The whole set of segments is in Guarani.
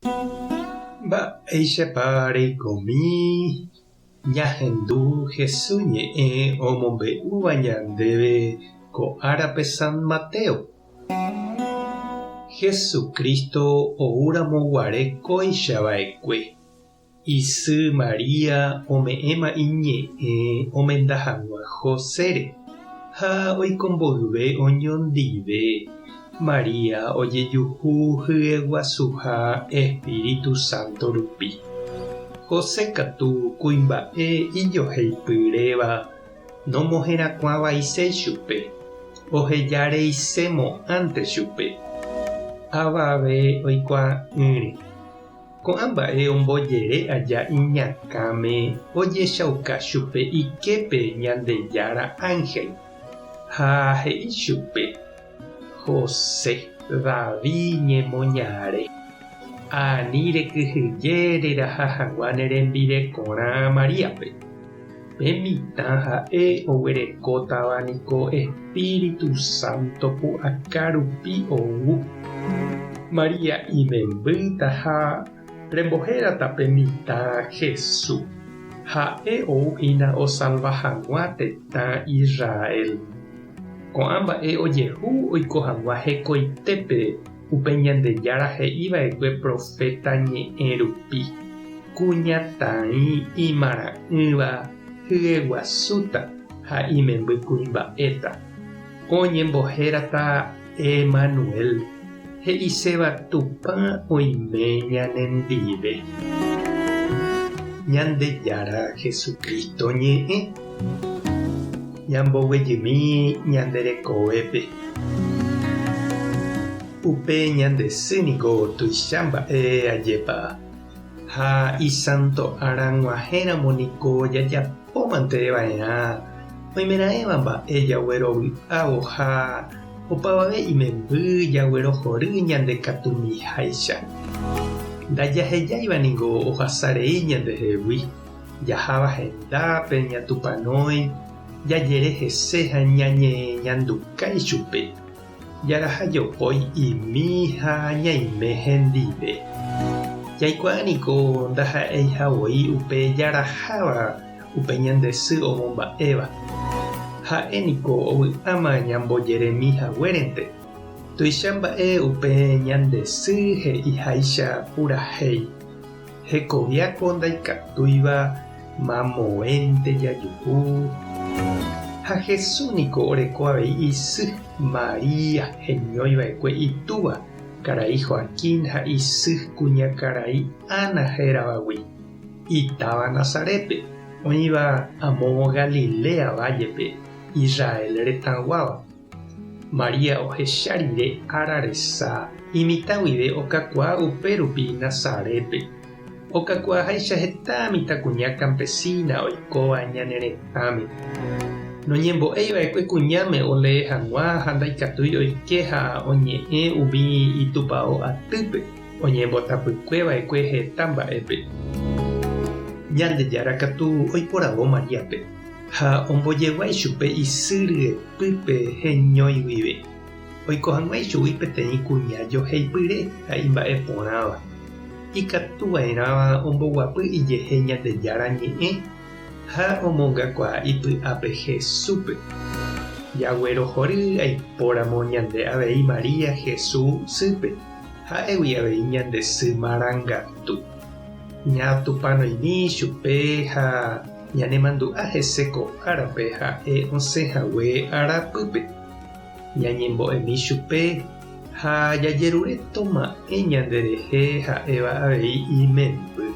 Mba'éichapa reikomi ñahendu Hesu ñe'ẽ omombe'úva ñandéve ko árape San Mateo? Jesucristo oúramo guare kóicha va'ekue, isy María ome'ẽma iñe'ẽ omenda hag̃ua Josére, ha oiko mboyve oñondive, María ojejuhu hyeguasuha espíritu sánto rupi. José katu kuimba'e ijoheipyréva nomoherakuãvaiséi chupe, oheja reise mo'ãnte chupe. Avave oikuaa'ỹre. Ko'ã mba'e ombojere aja iñakãme ojechauka chupe iképe Ñandejára ánhel, ha he'i chupe, José, David ñemoñare, ani rekyhyje reraha hag̃ua ne rembirekorã Maríape. Pe mitã ha'e oguerekótava niko Espíritu Santo pu'aka rupi ou. María imembýta ha rembohérata pe mitã Jesús. Ha'e ou hína osalva hag̃ua tetã Israel. Ko'ã mba'e ojehu oiko hag̃ua hekoitépe upe Ñandejára he'i va'ekue proféta ñe'ẽ rupi, Kuñataĩ imarã'ỹva hyeguasúta ha imemby kuimba'éta. Oñembohérata Emanuel, he'iséva Tupã oime ñanendive. Ñandejára Jesucristo ñe'ẽ. Ñamboguejymi ñande rekovépe. Upe ñande sy niko tuicha mba'e ajépa, ha isanto ára g̃uahẽramo niko jajapómante va'erã oimeraẽva mba'e jaguerovy'ávo ha opavave imemby jaguerohory ñande katumiháicha. Ndajahejáiva niko ohasa rei ñandehegui. Jaháva hendápe ñatupanói, jajere hese ha ñañeñanduka ichupe, jaraha jopói imi ha ñaime hendive. Jaikuaa niko ndaha'eiha voi upe jaraháva upe ñande sy omomba'éva. Ha'e niko ovy'áma ñambojeremi haguérente. Tuicha mba'e upe ñande sy he'iháicha purahéi. Hekoviáko ndaikatúiva mamoénte jajuhu. Ha Jesús niko oreko avei isy, María, heñói va'ekue itúva, karai Joaquín ha isy kuñakarai Ana héravagui, itáva Nazarétpe, oĩva amo Galilea vállepe, Israel retãguáva. María ohecha rire ára resa, imitã guive okakuaa upérupi Nazarétpe. Okakuaaháicha heta mitãkuña campesina oikóva ñane retãme. Noñembo'éi va'ekue kuñáme olee hag̃ua ha ndaikatúi oike ha oñe'ẽ umi itupao atýpe, oñembotapykue va'ekue heta mba'épe. Ñandejára katu oiporavo Maríape. Ha ombojegua ichupe isy ryepýpe heñói guive, oiko hag̃ua ichugui peteĩ kuña joheipyre ha imba'e porãva, ikatu va'erãva omboguapy ijehe Ñandejára Ñe'ẽ ha omongakuaa ipy'ápe Jesúspe. Jaguerohory aipóramo ñande avei María Jesús sýpe, ha'égui avei ñande sy marangatu. Ñatupãnoimi ichupe ha Ñanemandu'a hese ko árape ha'e osẽ hague arapýpe. Ñañembo'emi chupe ha jajerure toma'ẽ ñanderehe ha'éva avei imemby.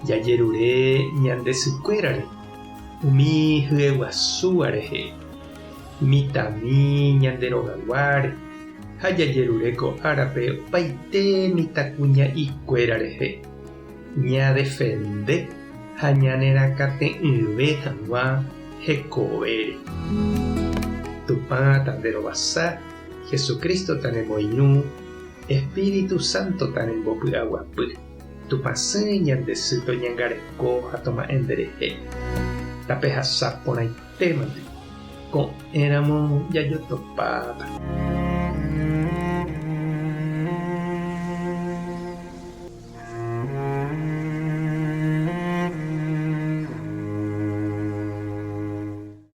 Jajerure ñande sykuérare, umi hyeguasúva rehe, mitãmi ñande rogaguáre, ha jajerure ko árape opaite mitãkuña'ikuéra rehe. Ñadefende ha ñanerakate'ỹve hag̃ua hekovére. Tupã tanderovasa, Jesucristo tanemoirũ, Espíritu Santo tanembopy'aguapy. Tupãsy ñande sy toñangareko ha toma'ẽ nderehe. Tapehasa porãitémante. Ko'ẽramo jajotopáta.